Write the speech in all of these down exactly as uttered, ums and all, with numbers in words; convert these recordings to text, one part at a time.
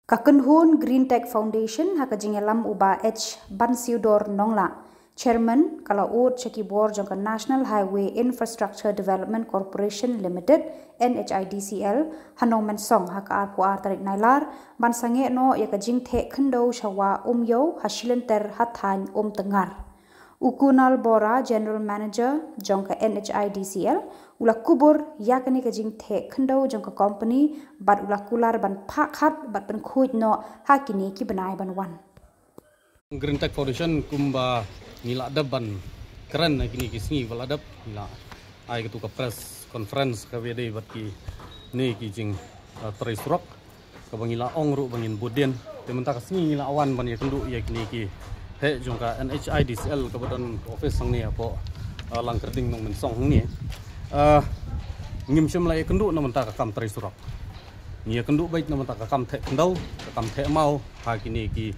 Ka kynhun Green Tech Foundation ha ka jingïalam u Bah H Bansiewdor Nonglah, Chairman, ka la ud sha ki bor jong ka National Highway Infrastructure Development Corporation Limited, N H I D C L, ha Nongmensong ha ka arphew ar tarik Nailar, ban sangeh noh ïa ka jingtheh khyndew sha Wah Umïew ha Shilynter ha thaiñ Umtyngar. U Kunal Bora, General Manager jong ka N H I D C L, u la kubur ïa kane ka jingtheh khyndew jong ka company bad u la kular ban phah khat bad pynkhuid noh ha kine ki bnai ban wan. Green Tech Foundation kumba ngi la dep ban kren ha kine ki sngi ba la dep, ngi la ai katu ka press conference kaba ïadei bad kine ki jing, uh, trei surok. Kaba ngi la ong ruh ba ngin bud dien. Te mynta ka sngi ngi la wan ban ïakynduh ïa kine ki theh jong ka N H I D C L kaba don ka office hangne hapoh, uh, Langkyrding Nongmensong hangne. Uh, ngim shym la ïakynduh na mynta ka kam trei surok. Ngi ïakynduh beit na mynta ka kam theh khyndew, ka kam theh maw ha kine ki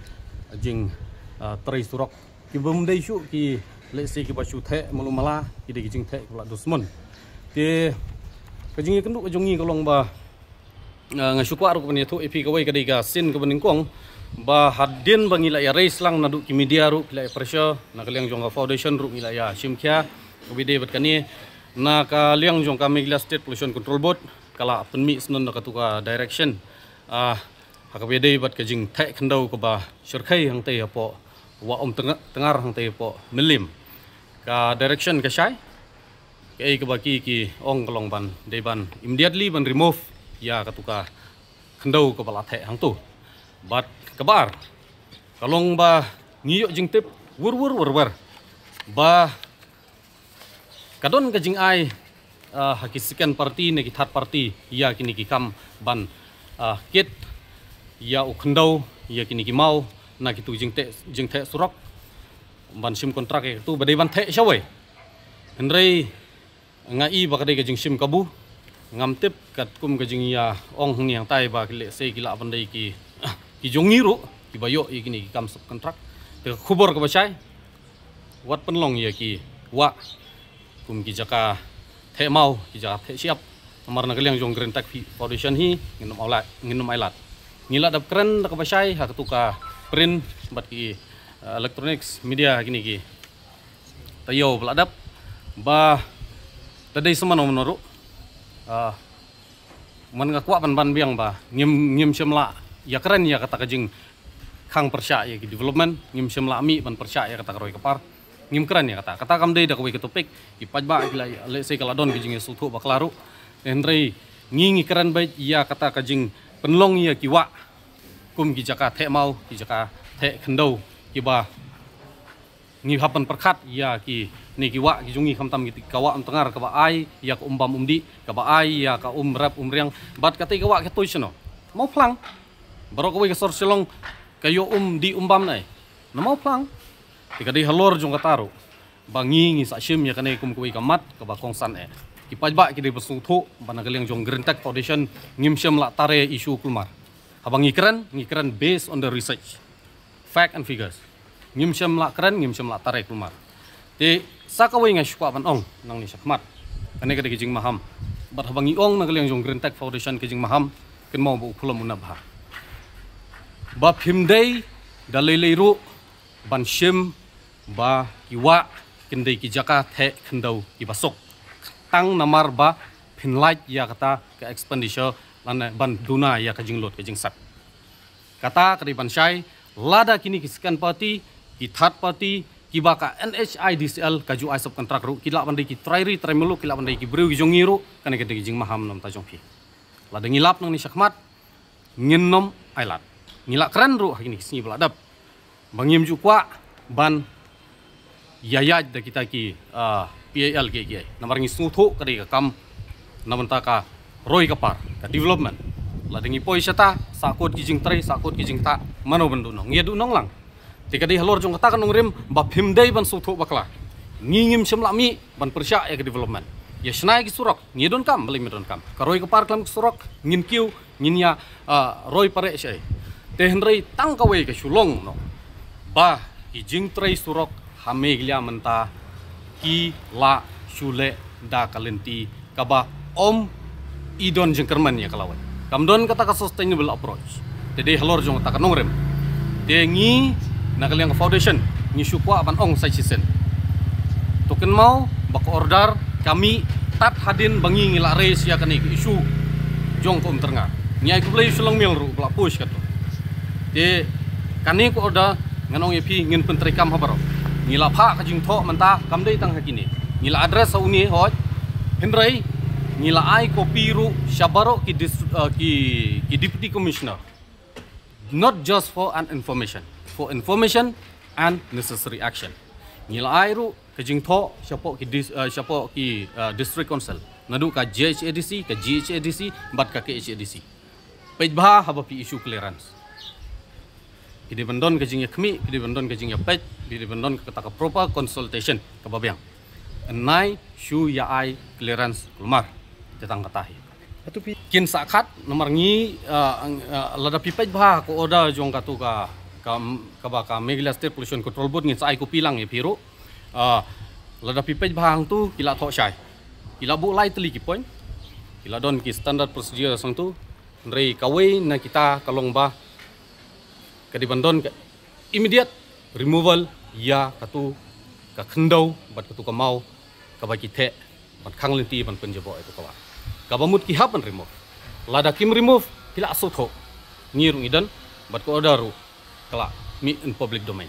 jing, uh, trei surok. Ki bym dei shuh ki, let's say, kiba shu theh malu mala, ki dei ki jingtheh kiba la dusmon. Te ka jingïakynduh ka jong ngi ka long ba, ah, nga shu kwah ruh ban ïathuh ïa phi kawei ka dei ka sien kaba nyngkong ba hadien ba ngi la ïa raise lang naduh ki media ruh ki la ïa pressure na ka liang jong ka foundation ruh ngi la ïa shim khia kaba ïadei bad kane na ka liang jong ka Meghalaya State Pollution Control Board ka la pynmih shen na katu ka direction. Ah, ha kaba ïadei bad ka jingtheh khyndew kaba shyrkhei hangtei hapoh Wah Umtyngar hangtei hapoh Mylliem. Ka direction ka shai, kaei kaba ki, ki ong ka long ban dei ban immediately ban remove ïa katu ka khyndew kaba la theh hangtu. Bad kaba ar ka long ba ngi ïoh jingtip wur wur wur wur ba ka don ka jingai, ah, ha ki second party ne ki third party ïa kine ki kam ban, ah, kit ïa u khyndew ïa kine ki maw na kitu jingtheh, jingtheh surok ban shim kontrak ïa kitu ba dei ban theh shawei. Hynrei nga i ba ka dei ka jingshim kabu, ngam tip katkum ka jingïaong hangne hangtai ba ki lehse ki lah ban dei ki, ki jong ngi ruh kiba ïoh ïa kine ki kam subcontract. Te ka khubor kaba shai wat pynlong ïa ki wah kum ki jaka theh maw, ki jaka theh shyiap. Namar na ka liang jong Green Tech Foundation hi ngin ym ailad, ngin ym ailad. Ngi la dep kren da kaba shai ha katu ka print bad ki, eh, electronics media ha kine ki taïew ba la dep ba da dei sa mano mano ruh. Ah, man nga kwah ban ban biang ba ngim, ngim shym la ïa kren ïa kata ka jingkhang pyrshah ïa ki development, ngim shym la mih ban pyrshah ïa kata ka roi ka par. Ngim kren ïa kata. Kata kam dei da kawei ka topic. Ki paidbah ki la, lehse ka la don ka jingïasngewthuh bakla ruh. Hynrei ngi, ngi kren beit ïa kata ka jingpynlong ïa ki wah kum ki jaka theh maw, ki jaka theh khyndew kiba ngi hap ban pyrkhat ïa kine ki wah ki jong ngi khamtam ki, ka Wah Umtyngar kaba ai ïa ka umbam umdih, kaba ai ïa ka umrep umriang. Bad katei ka wah ka tui shano? Mawphlang. Baroh kawei ka sor Shillong ka ïoh umdih umbam nai. Na Mawphlang. Te ka dei halor jong kata ruh ba ngi, ngi sa shim ïa kane kum kawei ka mat kaba kongsan eh. Ki paidbah ki dei ban sngewthuh ba na ka liang jong Green Tech Foundation ngim shym la tare issue kulmar. Haba ngi kren, ngi kren based on the research, fact and figures. Ngim shym la kren, ngim shym la tare kulmar. Te sa kawei nga shu kwah ban ong nangne shakhmat. Kane ka dei ka jingmaham. Bad haba ngi ong na ka liang jong Green Tech Foundation ka jingmaham, kynmaw ba u phulam u nabha. Ba phim dei da lei lei ruh ban shim ba ki wah kin dei ki jaka theh khyndew kiba suk. Tang namar ba phin lait ïa kata ka expenditure lane ban duna ïa ka jinglut ka jingset. Kata ka dei ban shai, lada kine ki second party, ki third party, kiba ka N H I D C L ka ju ai subcontract ruh, ki lah ban dei ki trai ri, trai muluk, ki lah ban dei ki briew ki jong ngi ruh, kane ka dei ka jingmaham namar ta jong phi. Lada ngi lap nangne shakhmat, ngin ym ailad. Ngi la kren ruh ha kine ki sngi ba la dep ba ngim ju kwah ban ïaid da kita ki, ah, P I L ki, ki. Namar ngi sngewthuh ka dei ka kam na bynta ka roi ka par, ka development. Lada ngi poi shata, sahkut ki jingtrei, sahkut ki jingtah, mano ban duh nong? Ngi ïa duh nong lang. Te ka dei halor jong kata ka nongrim ba phim dei ban sngewthuh bakla. Ngi ngim shym la mih ban pyrshah ïa ka development. Ïa shna ïa ki surok, ngi donkam, balei ngim donkam? Ka roi ka par khlem ki surok, ngin kiew, ngin ïa, ah, roi pareh shaei. Te hynrei tang kawei ka shu long noh ba ki jingtrei surok ha Meghalaya mynta ki la shu leh da ka lynti kaba ym i don jingkyrmen ïa ka lawei. Kam don kata ka sustainable approach. Dei halor jong kata ka nongrim. Te ngi na ka liang ka foundation ngi shu kwah ban ong sa shisien. To kynmaw ba ka order ka mih tad hadien ba ngi ngi la raise ïa kane ka issue jong ka Umtyrnga. Ngi ai khublei shu long miel ruh ba la push kato. Te kane ka order ngan ong ïa phi ngin pyntreikam ha baroh. Ngi la phah ka jingthoh mynta kam dei tang ha kine. Ngi la address ha une hoi. Hynrei ngi la ai copy ruh sha baroh ki dis-, eh, ki, ki deputy commissioner. Not just for an information, for information and necessary action. Ngi la ai ruh ka jingthoh shapoh ki dis-, eh, shapoh ki, eh, district council. Naduh ka J H A D C, ka G H A D C, bad ka K H A D C. Peit bha haba phi issue clearance. Phi dei ban don ka jingïakhmih, phi dei ban don ka jingïapeit, phi dei ban don kata ka proper consultation kaba biang. Nai shu ïa ai clearance kulmar. Te tang kata hi. Atu phi kin sa khat namar ngi, ah, ang-, ah, lada phi peit bha ka order jong katu ka, ka, kaba ka Meghalaya State Pollution Control Board ngin sa ai copy lang ïa phi ruh. Ah, lada phi peit bha hangtu ki la thoh shai. Ki la buh lai tylli ki point. Ki la don ki standard procedure sangtu. Hynrei kawei na kita ka long ba ka dei ban don ka immediate removal ïa katu ka khyndew bad katu ka maw kaba ki theh ban khang lynti ban pynjaboh ïa katu ka wah. Kaba mut ki hap ban remove. Lada kim remove ki la shu thoh. Ngi ruh ngi don bad ka order ruh ka la mih in public domain.